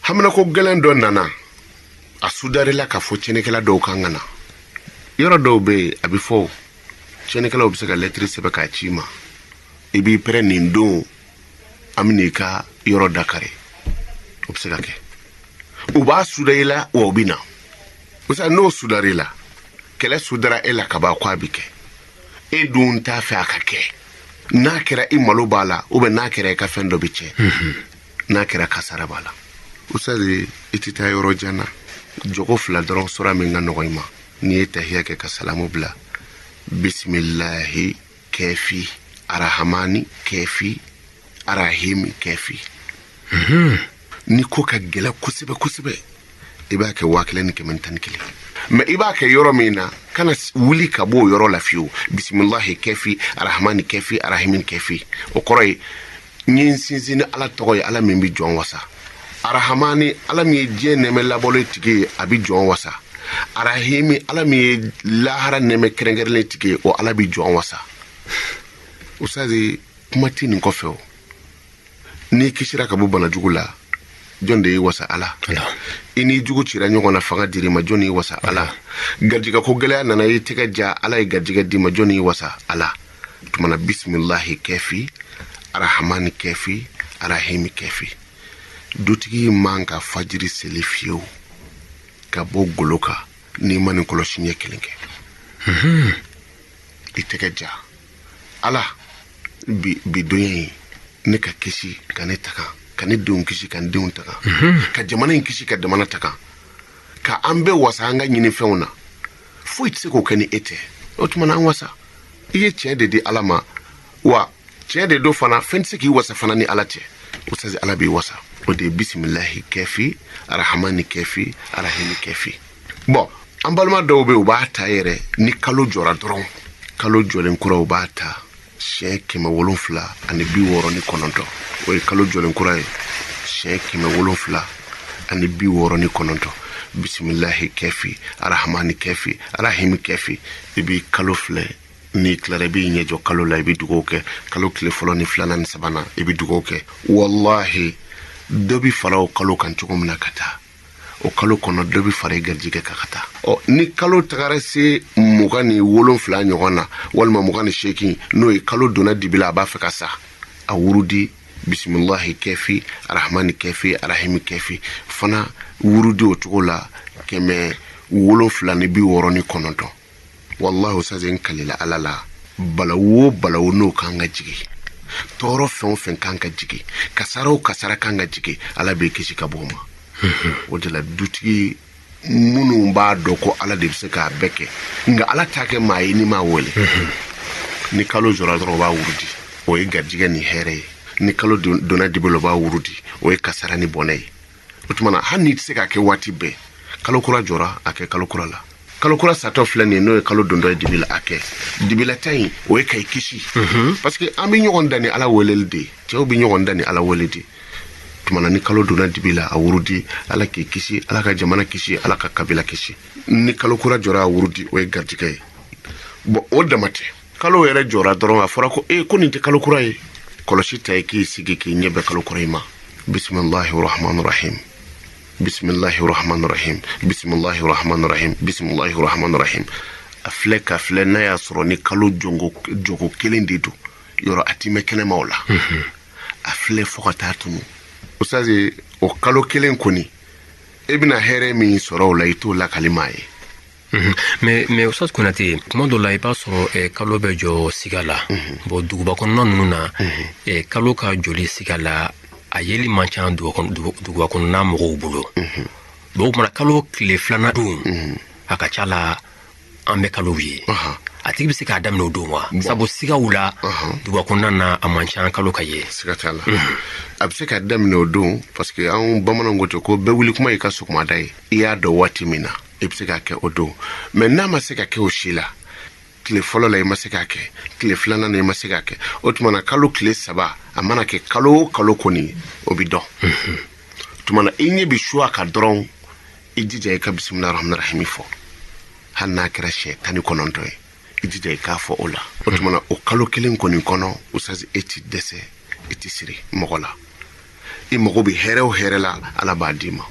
Haminako gɛlɛn dɔ nana, a sudarila k'a fɔ tiɲɛnikɛla dɔw kan ka na. Yɔrɔ dɔw bɛ yen, a bɛ fɔ tiɲɛnikɛlaw bɛ se ka lɛtiri sɛbɛn k'a ci i ma, i b'i pɛrɛn nin don, an bɛ n'i ka yɔrɔ dakari. O bɛ se ka kɛ, u b'a suda i la, wa u bɛ na. Usa, n'o sudara i la, kɛlɛ sudara e la ka ban, ko a bɛ kɛ, e dun t'a fɛ a ka kɛ. N'a kɛra, i malo b'a la, ou bien n'a kɛra, i ka fɛn dɔ bɛ tiɲɛ. N'a kɛra, kasara b'a la. Usazi, i tɛ taa yɔrɔ jan na, jɔgo fila dɔrɔn sɔrɔ min ka nɔgɔ i ma. N'i ye tahiya kɛ ka salamu bila, bisimilahi kɛfi arahamani kɛfi arahimi kɛfi. Ni ko ka gɛlɛ kosɛbɛ kosɛbɛ, i b'a kɛ 1111. Mais i b'a kɛ yɔrɔ min na, kana wuli ka bɔ o yɔrɔ la fiyewu. Bisimilahi kɛfi arahamani kɛfi arahimi kɛfi, o kɔrɔ ye n ye n sinsin ni Ala tɔgɔ ye, Ala min bɛ jɔn wasa. Arahamani, Ala min ye diɲɛ nɛmɛ labɔlen tigi ye, a bɛ jɔn wasa. Arahimi, Ala min ye lahara nɛmɛ kɛrɛnkɛrɛnlen tigi ye, o Ala bɛ jɔn wasa. Usazi, kuma tɛ nin kɔfɛ. O n'i kisira ka bɔ banajugu la, jɔn de y'i wasa? Ala. I n'i jugu cira ɲɔgɔn na, fanga dir'i ma, jɔn y'i wasa? Ala. Garijɛgɛ ko gɛlɛya nana, i tɛgɛ ja, Ala ye garijɛgɛ d'i ma, jɔn y'i wasa? Ala. Tumana bisimilahi kɛfi arahamani kɛfi arahimi kɛfi. Dutigi man ka fajiri seli fiyewu ka bɔ golo kan n'i ma nin kɔlɔsi ɲɛ kelen kɛ. I tɛgɛ ja, Ala, bi bi donya in, ne ka kisi ka ne taga, ka ne denw kisi ka n denw taga, ka jamana in kisi ka jamana taga, ka an bɛɛ wasa an ka ɲinifɛnw na. Foyi tɛ se k'o kɛ ni e tɛ. O tuma na, an wasa. I ye tiɲɛ de di Ala ma, wa tiɲɛ de don fana. Fɛn tɛ se k'i wasa fana ni Ala cɛ. O sase, Ala b'i wasa. O de ye bisimilahi kɛfi arahamani kɛfi arahimi kɛfi. Bɔn, an balima dɔw bɛ yen, u b'a ta yɛrɛ ni kalo jɔra dɔrɔn, kalo jɔlen kura, u b'a ta siɲɛ 769. O ye kalo jɔlen kura ye, siɲɛ 769, bisimilahi kɛfi arahamani kɛfi arahimi kɛfi. I b'i kalo filɛ, n'i tilara, i b'i ɲɛ jɔ kalo la, i bɛ dugawu kɛ. Kalo tile fɔlɔ ni filanan ni sabanan, i bɛ dugawu kɛ. Walahi, dɔ bɛ fara o kalo kan cogo min na ka taa o kalo kɔnɔ, dɔ bɛ fara i garijɛgɛ kan ka taa. Ɔ, ni kalo tagara se 27 ɲɔgɔn na, walima 28, n'o ye kalo donna dibi la, a b'a fɛ ka sa, a wurudi bisimilahi kɛfi arahamani kɛfi arahimi kɛfi fana wurudi o cogo la, 769. Walahi, o n kalila Ala la, balawu o balawu n'o kan ka jigin, tɔɔrɔ fɛn o fɛn kan ka jigin, kasara o kasara kan ka jigin, Ala b'i kisi ka bɔ o ma. O de la, dutigi minnu b'a dɔn ko Ala de bɛ se k'a bɛɛ kɛ, nka Ala t'a kɛ maa ye n'i m'a wele. Ni kalo jɔra dɔrɔn, o b'a wurudi, o ye garijɛgɛ ni hɛrɛ ye. Ni kalo donna dibi la, o b'a wurudi, o ye kasara ni bɔnɛ ye. O tuma na, hali n'i tɛ se k'a kɛ waati bɛɛ, kalo kura jɔra, a kɛ kalo kura la. Kalo kura satɔ filɛ nin ye, n'o ye kalo dontɔ ye dibi la, a kɛ dibilata in, o ye ka i kisi, parce que an bɛ ɲɔgɔn dan ni Ala weleli de ye. Cɛw bɛ ɲɔgɔn dan ni Ala wele de ye. Tuma na, ni kalo donna dibi la, a wurudi, Ala k'i kisi, Ala ka jamana kisi, Ala ka kabila kisi. Ni kalo kura jɔra, a wurudi, o ye garijɛgɛ ye. Bɔn, o dama tɛ. Kalo yɛrɛ jɔra dɔrɔn, a fɔra ko e ko nin tɛ kalo kura ye, kɔlɔsi ta ye k'i sigi k'i ɲɛ bɛ kalo kura in ma. Bisimilahi rahman rahim, bisimilahi rahman rahim, bisimilahi rahman rahim, bisimilahi rahman rahim. A filɛ ka filɛ, n'a y'a sɔrɔ ni kalo jɔgo kelen de don, yɔrɔ a ti mɛn kɛnɛma o la. A filɛ fo ka taa tunu. Usazi, o kalo kelen kɔni, e bɛna hɛrɛ min sɔrɔ o la, i t'o lakali maa ye. Mais Ustaz Konate, tuma dɔ la, i b'a sɔrɔ kalo bɛ jɔ siga la. Bon, duguba kɔnɔna ninnu na, kalo ka jɔli siga la, a yeli man ca duguba kɔnɔna mɔgɔw bolo. Bon, o kumana, kalo tile filanan don, a ka ca la an bɛ kalow ye. A tigi bɛ se k'a daminɛ o don wa? Sabu sigaw la, duguba kɔnɔna na, a man ca kalo ka ye. Siga t'a la, a bɛ se ka daminɛ o don, parce que anw bamananw ko ten ko bɛɛ wuli kuma y'i ka sɔgɔmada ye. I y'a dɔn waati min na, i bɛ se k'a kɛ o don. Mais n'a ma se ka kɛ o si la, tile fɔlɔ la i ma se k'a kɛ, tile filanan na i ma se k'a kɛ, o tuma na, kalo tile 3, a mana kɛ kalo o kalo kɔni, o bɛ dɔn. Tuma na, i ɲɛ bɛ su a kan dɔrɔn, i jija i ka bisimila rahman rahimi fɔ, hali n'a kɛra siɲɛ 19 ye, i jija i k'a fɔ o la. O tuma na, o kalo kelen kɔni kɔnɔ, usazi, e ti dɛsɛ, i ti siri mɔgɔ la. I mago bɛ hɛrɛ o hɛrɛ la, Ala b'a d'i ma.